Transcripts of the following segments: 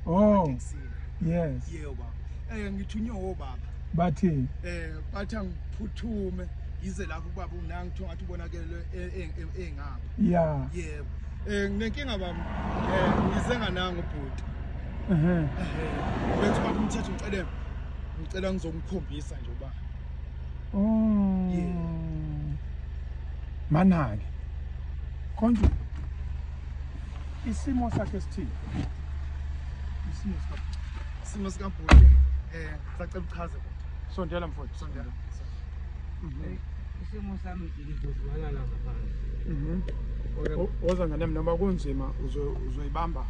Oh. Etekisini. Yes. Yebo baba. Ngithunywe obaba. Bathini? Bathi angiphuthume ngize lapho kubaba unangi kuthiwa ngathi ubonakele engapha. Yeah. Yebo. Nginenkinga baba. Ngize ngananga ubhuti. Ehhe. Bethi baba umthetho ngicele ngicela ngizomkhombisa nje uba. Oh. Yeah. Manake. Konje isimo sakhe sithini? Isimo sakhe. Isimo sikabhuti sacela uchaze bhuti. Sondela mfowethu. Sondela. Isimo sami ngizozwala la ngaphandle. Mhm. Woza ngane noma kunzima uzoyibamba.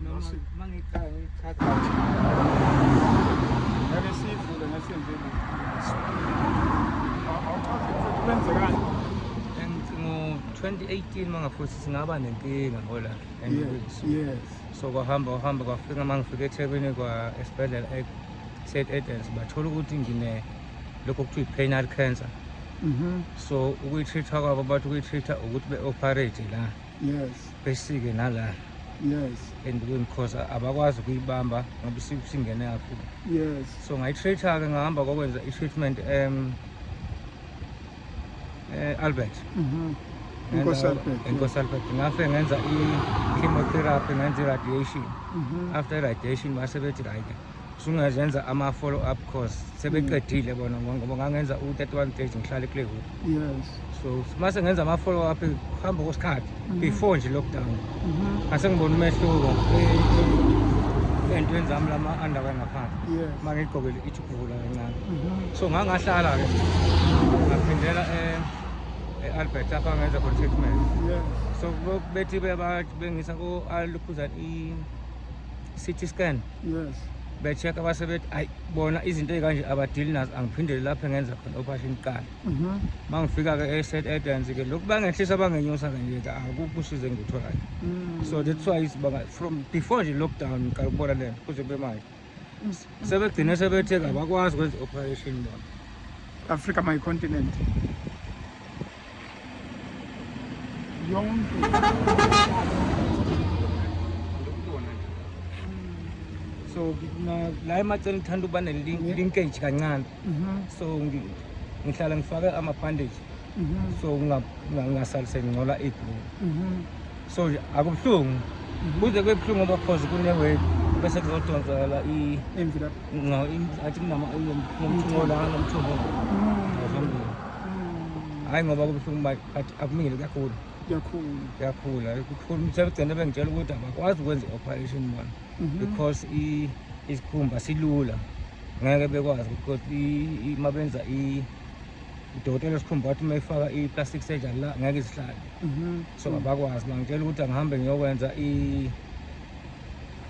Noma mangiqala ngithatha Ngeke siyivule ngesenze Awuchaze mfowethu kwenzekani? Ngo-2018 mangafuthi singaba nenkinga ngola Yes. Yes. So kwahamba kwahamba kwafika mangifika eThekwini kwa esibhedlela e-St Edens bathola ukuthi ngine lokho kuthiwa i-penile cancer. So ukuyi-treat-a kwabo bathi ukuyi-treat-a ukuthi be-operate la. Yes. Besike nala. Yes. And because abakwazi ukuyibamba ngoba isingene kakhulu. Yes. So ngayi-treat-a ke ngahamba kokwenza i-treatment Albert. Inkosi Albert. Inkosi Albert. Ngafike ngenza i-chemotherapy, ngenza i-radiation. After i-radiation base bethi hayi-ke usungazenza ama-follow up course sebeqedile bona ngoba ngangenza u-31 days ngihlale kule room. Yes. So mase ngenza ama-follow up kuhamba kwesikhathi before nje lockdown. Ngase ngibona umehluko ey'ntweni zami lama-underwear ngaphansi. Yes. Uma ngiyigqokile ithi ukuvula kancane. So ngangahlala-ke ngaphindela e-Albert lapha ngenza khona treatment. Yes. So bethi bengisa ko-alukhuza i-CT scan. Yes. Be-check-a base bethi ayi bona izinto ey'kanje abadili nazo angiphindele lapho engenza khona operation kuqala. Uma ngifika-ke e-St Edens-ke lokhu bangehlisa bangenyusa-ke nje akukho usizo engikutholayo. So that's why isibanga from before nje lockdown ngiqala ukubona le nto kuze kube manje. Sebegcine sebethe abakwazi ukwenza i-operation bona. Africa my continent. Yonke. So la emaceleni ngithanda ukuba ne-linkage kancane. So ngihlala ngifake ama-bandage. So ngingasali sengingcola ibhulu. So nje akubuhlungu. Kuze kube buhlungu ngoba cause kune-weight bese kuzodonsakala Imvilaphi. athi kunomthungo la nomthungo zombili. Hhayi ngoba kubuhlungu but akumile kuyakhula. Kuyakhula. Kuyakhula. Kukhula sebegcine bengitshela ukuthi abakwazi ukwenza i-operation bona because isikhumba silula. Ngeke bekwazi because uma benza udokotela wesikhumba wathi uma efaka i-plastic surgery la ngeke isihlale. So abakwazi bangitshela ukuthi angihambe ngiyokwenza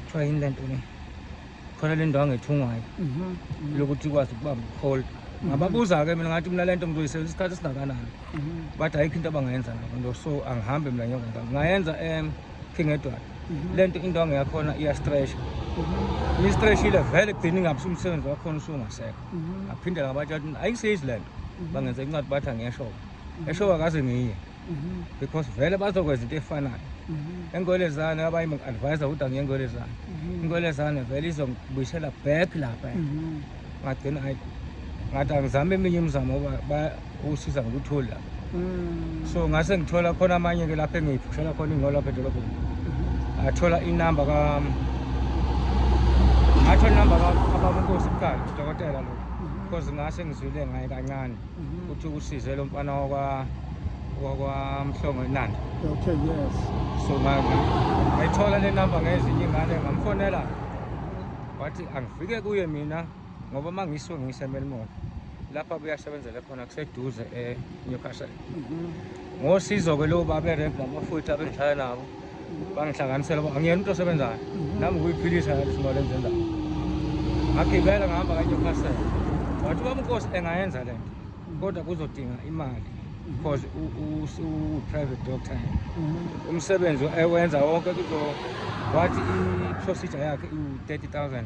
kuthiwa yini le nto le khona le ndwangu ethungwayo lokuthi ikwazi ukubamba ucold. Ngababuza-ke mina ngathi mina le nto ngizoyisebenzisa isikhathi esingakanani. Bathi ayikho into abangayenza nabo so angihambe mina ngiyokwenza. Ngayenza King Edward. Le nto indwangu yakhona iyastretcha. Istreshile vele kugcina ingabi umsebenzi wakhona usungasekho. Ngaphinde ngabatshela ukuthi ayisizi le nto. Bangenza incwadi bathi angiyeshoba. Eshoba kaze ngiye. Because vele bazokwenza into efanayo. Engolezane abanye bangi-advise ukuthi angiye engolezane. Ingolezane vele izongibuyisela back lapha. Ngagcina hayi ngathi angizame eminye imizamo ngoba usiza ngokuthula lapha. So ngase ngithola khona amanye ke lapha engiyiphushela khona ingqola lapha edolobheni. Ngathola inamba ka ngathola inamba kababa uNkosi kuqala udokotela lo. Because ngase ngizwile ngaye kancane ukuthi usize lo mfana wakwa Mhlongo eNanda. Okay, yes. So ngayithola le namba ngezinye ingane ngamfonela. Wathi angifike kuye mina ngoba uma ngisuke ngiseMelmoth lapha buyasebenzela khona kuseduze eNewcastle. Ngosizo-ke lo baba erenk nabafowethu abengihlala nabo bangihlanganisela angiyena umuntu osebenzayo nami ukuyiphilisa ngalezi mali engizenzayo. Ngagibela ngahamba kaNewcastle. Wathi ubaba uNkosi engayenza le nto kodwa kuzodinga imali because u-private doctor. Umsebenzi ewenza wonke kuzo wathi i-procedure yakhe iwu-30,000.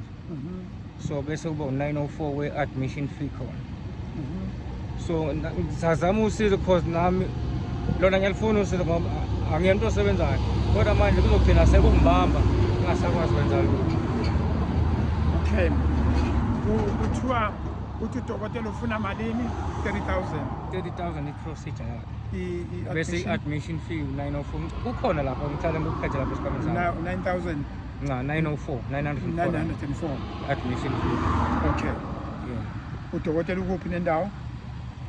So bese kuba u-904 we-admission fee khona. So ngisazama usizo cause nami lona ngiyalifuna usizo ngoba angiyena umuntu osebenzayo kodwa manje kuzogcina sekungibamba Ngingasakwazi kwenza lutho. Okay. Kuthiwa uthi udokotela ufuna malini? 30,000. 30,000 i-procedure yakhe. Bese I-admission i-admission fee 904. Kukhona lapha ngihlale ngikuphethe lapha esikhwameni sami. 9,904. Nca 904, 904 admission fee. Okay. Yeah. Udokotela ukuphi nendawo?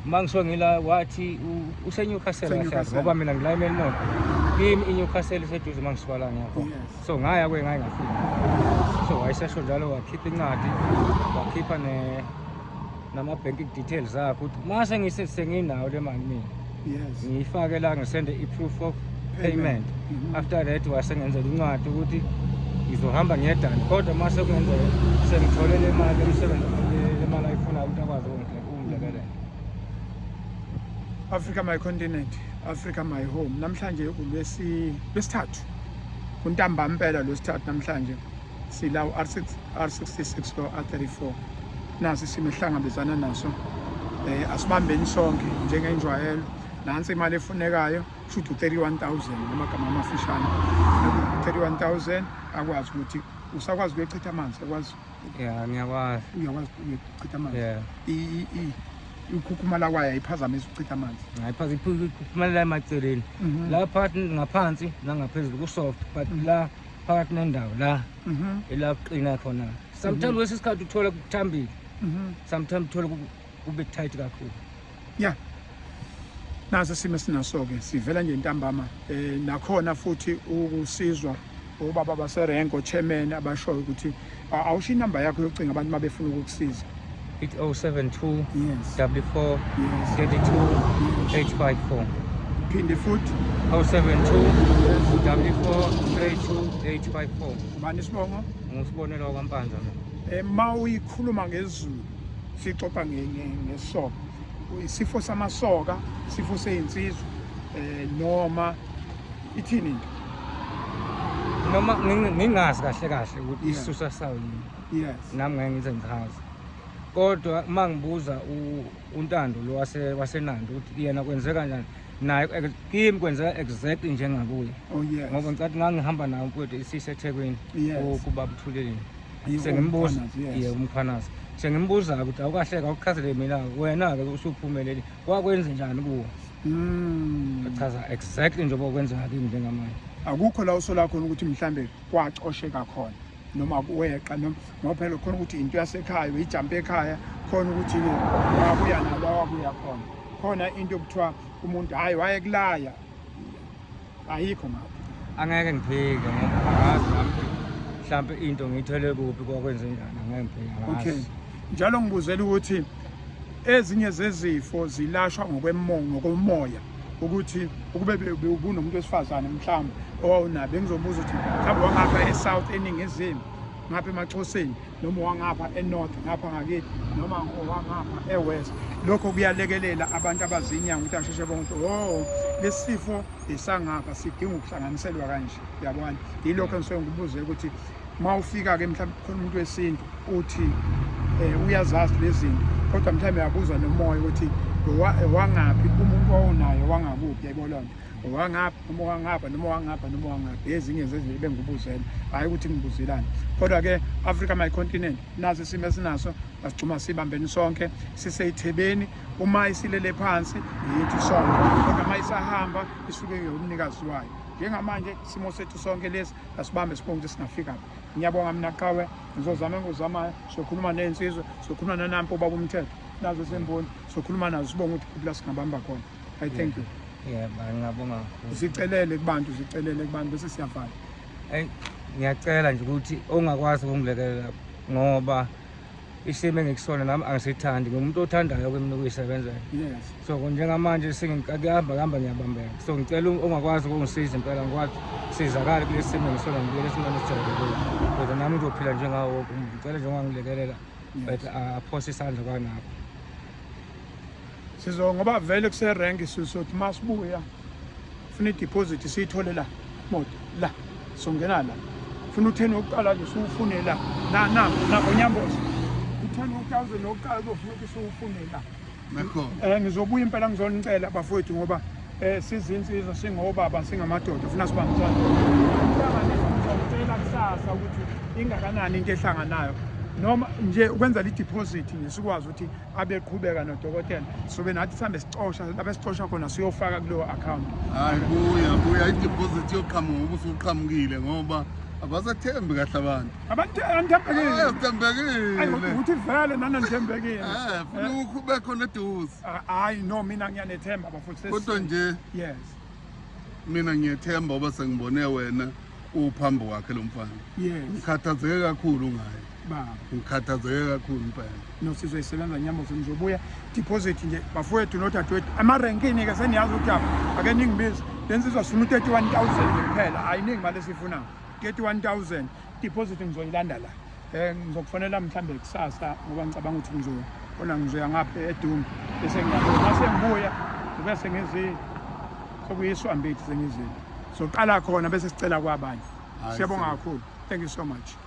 Uma ngisuke ngila wathi useNewcastle kahle kahle, UseNewcastle. ngoba mina ngila eMelmoth. Kimi iNewcastle iseduze uma ngisuka la ngiyakhona. Yes. So ngaya kuye ngaye ngafika. So wayesesho njalo wakhipha incwadi, wakhipha ne nama-banking details akhe ukuthi mase ngise senginayo le mali mina ngiyifake la ngisende i-proof of payment. After that wasengenzela incwadi ukuthi ngizohamba ngiyedani, kodwa mase kungenzeka sengithole le mali emsebenzi, le mali ayifunayo ukuthi akwazi ukungilekelela. Africa my continent, Africa my home. Namhlanje ulwesi lwesithathu. Kuntambama impela lwesithathu namhlanje. Sila u-R6 R66 lo R34. Nasi isimo esihlangabezana naso. Asibambeni sonke njengenjwayelo. Nansi imali efunekayo shoot u-31,000 ngamagama amafushane. 31,000 akwazi ukuthi usakwazi ukuyochitha amanzi, akwazi? Ya, ngiyakwazi. Uyakwazi ukuyochitha amanzi? Yeah. Ukukhukhumala kwayo ayiphazamisi ukuchitha amanzi? Ngayiphaza iphumelela emaceleni la phakathi ngaphansi nangaphezulu ku-soft, but la phakathi nendawo la ila kuqina khona. Sometimes kwesinye isikhathi uthola kuthambile, sometimes uthole kube tight kakhulu. Ya, naso isimo esinaso-ke sivela nje ntambama, nakhona futhi ukusizwa obaba baserenko chairman abashoyo ukuthi awusho inamba yakho yokucinga abantu uma befuna ukukusiza. It's 072 44 32 854. Phinde futhi. 072 44 32 854. Ubani isibongo? Ngusibonelo kwaMpanza mina. Ma uyikhuluma ngesiZulu sixoxa ngesoka, isifo samasoka, isifo seyinsizwa, noma ithini into? Noma ngingazi kahle kahle ukuthi isisusa sawo yini. Nami ngeke ngize ngichaze, kodwa uma ngibuza uNtando lo waseNanda ukuthi yena kwenzeka kanjani naye, kimi kwenzeka exactly njengakuye. Ngoba ngicathi ngangihamba naye umfowethu isise eThekwini kubaba uThuleleni. Sengimbuza uMkhwanazi, yes. Ye, uMkhwanazi. Sengimbuza ukuthi awukahleka awuchazele mina wena-ke usuphumelele kwakwenze njani kuwo. Achaza exactly njengoba kwenzeka kimi njengamanje. Akukho la usola khona ukuthi mhlambe kwacosheka khona noma weqa, noma ngoba phela khona ukuthi into yasekhaya uyijampe ekhaya khona ukuthi-ke wabuya nalo wabuya khona khona into okuthiwa umuntu hhayi wayekulaya, ayikho ngapho? Angeke ngiphike ngoba angazi nami mhlampe into ngiyithole kuphi, kwakwenze njani, angeke ngiphike, angazi. Okay, njalo ngibuzela ukuthi ezinye zezifo zilashwa ngokomoya, ukuthi ukube ubunomuntu wesifazane mhlawumbe owawunabo, bengizobuza ukuthi mhlawumbe wangapha e-south, eningizimu, ngapha emaXhoseni, noma wangapha e-north, ngapha ngakithi, noma owangapha e-west. Lokho kuyalekelela abantu abazinyanga ukuthi asheshe bonke ukuthi oh, lesi sifo esangapha sidinga ukuhlanganiselwa kanje, uyabona? Yilokho engisuke ngikubuze ukuthi uma ufika-ke mhlawumbe khona umuntu wesintu uthi uyazazi lezi zinto, kodwa mhlawumbe uyabuza nomoya ukuthi wangaphi umuntu owunayo, wangakuphi, yayibona loo nto, wangapha noma wangapha noma wangapha noma wangaphi. Ezinye zezinto bengikubuzela, hhayi ukuthi ngibuzelani. Kodwa-ke Africa my continent, naso isimo esinaso, asigxuma sibambeni sonke siseyithebeni. Uma isilele phansi yethu sonke, kodwa uma isahamba isuke yomnikazi wayo. Njengamanje isimo sethu sonke lesi, asibambe sibonke ukuthi singafika phi. Ngiyabonga mina qhawe, ngizozama engikuzamayo. Sizokhuluma ney'nsizwa, sizokhuluma nanampo ubaba umthetho nazo semboni, sizokhuluma nazo sibonge ukuthi kuphi la singabamba khona. I thank you. Yeah, ngiyabonga kakhulu. Zicelele kubantu, zicelele kubantu bese siyavala. Eyi, ngiyacela nje ukuthi ongakwazi ukungilekelela, ngoba isimo engikusona nami angisithandi, ngumuntu othandayo kimi ukuyisebenzela. So njengamanje sengihamba kuhamba ngiyabambeka, so ngicela ongakwazi ukungisiza impela ngikwazi sizakale kulesi simo engisona, ngibuyele esimeni esijwayelekile ukuze nami ngizophila njengawo wonke umuntu. Ngicela nje ongangilekelela, but aphose isandla kwanakho. Sizo ngoba vele kuserenki, sizothi masibuya funa i-deposit siyithole la moto la songena la, funa u-10 wokuqala nje siwufune la na na na onyamboza u-10 thousand wokuqala kuzofuna ukuthi siwufune la. Nakho. Ngizobuya impela ngizonicela bafowethu, ngoba sizinsizwa, singobaba, singamadoda, funa sibambisane. Ngizokutshela kusasa ukuthi ingakanani into ehlanganayo noma nje ukwenza i-deposit nje sikwazi ukuthi abeqhubeka nodokotela sobe nathi sihambe sicosha lapho esicosha khona siyofaka kuleyo account. Hayi, buya buya, i-deposit yoqhamuka ngoba usuqhamukile, ngoba abasathembi kahle abantu. Abantu anithembekile. Athembekile. Ukuthi vele nananithembekile. Funa ube khona eduze. Hayi no, mina ngiyanethemba bafowethu. Kodwa nje mina ngiyethemba ngoba sengibone wena uphambi kwakhe lo mfana. Ngikhathazeke kakhulu ngaye. Baba. Ngikhathazeke kakhulu impela. No, sizoyisebenza nyamboze, ngizobuya deposit nje bafowethu nodadewethu emarenkini ke seniyazi ukuthi apha ake ningibize. Le nsizwa sifuna u-31,000 nje kuphela, ayiningi imali esiyifunayo. 31,000 deposit ngizoyilanda la. Ngizokufonela mhlambe kusasa ngoba ngicabanga ukuthi ngizobona ngizoya ngapha eDumi bese ngiyabuya. Mase ngibuya bese ngizile. Sokuyiswambithi sengizile. Soqala khona bese sicela kwabanye. Hayi, Siyabonga siyabonga. kakhulu. Thank you so much.